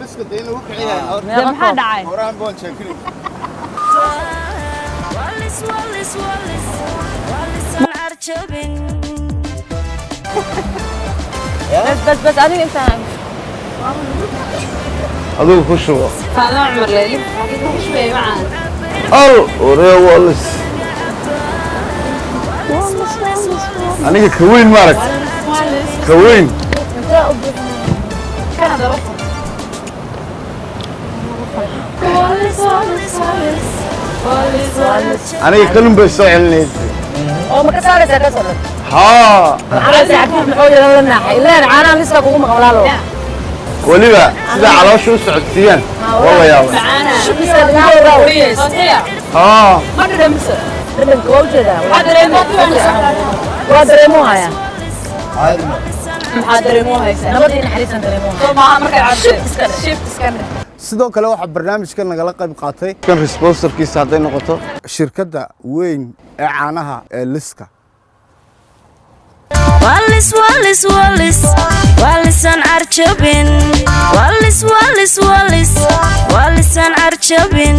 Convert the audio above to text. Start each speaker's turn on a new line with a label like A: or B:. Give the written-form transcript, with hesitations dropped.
A: Liska dee lagu kiciyaa.
B: Dee maxaa dhacay?
A: Horaan baan sheekinay.
C: Walis, walis, walis, walisan carjabin.
B: Bas, bas, bas, adiga intaan.
D: Adigu ku shubo.
B: Faadama Cumar Leyli ku shubay macaan.
D: Al oree walis. Aniga ka weyn ma aragta ka weyn.
B: Kana daba fur.
C: Walis, walis, walis, walis, walis.
D: Aniga kalun bay soo celinayd.
E: Oo ma ka saaraysaa ka soo dhan?
D: Haa.
E: Maxaa cabdi muxuu yara la naaxay ilaan caanaha liska kugu maqan, walaalo.
D: Weliba sida caloosha u socodsiiyaan waa la yaabay.
E: Shub iska dhigo.
D: Haa.
B: Ma dhadhamisa?
E: Dhadhanka waa ujeedaa.
B: Maxaa dareemo?
E: Waa dareemo haya.
B: Maxaa dareemo haysaa?
E: Nabad iyo naxariisan dareemo.
B: Soo maaha markay cabteen? Shib iska dheh.
A: Sidoo kale waxaa barnaamijkan nagala qayb qaatay
D: kan sponsorkiisa hadday noqoto
A: shirkadda weyn ee caanaha ee Liska.
C: Walis, walis, walis, walisan carjabin. Walis, walis, walis, walisan carjabin.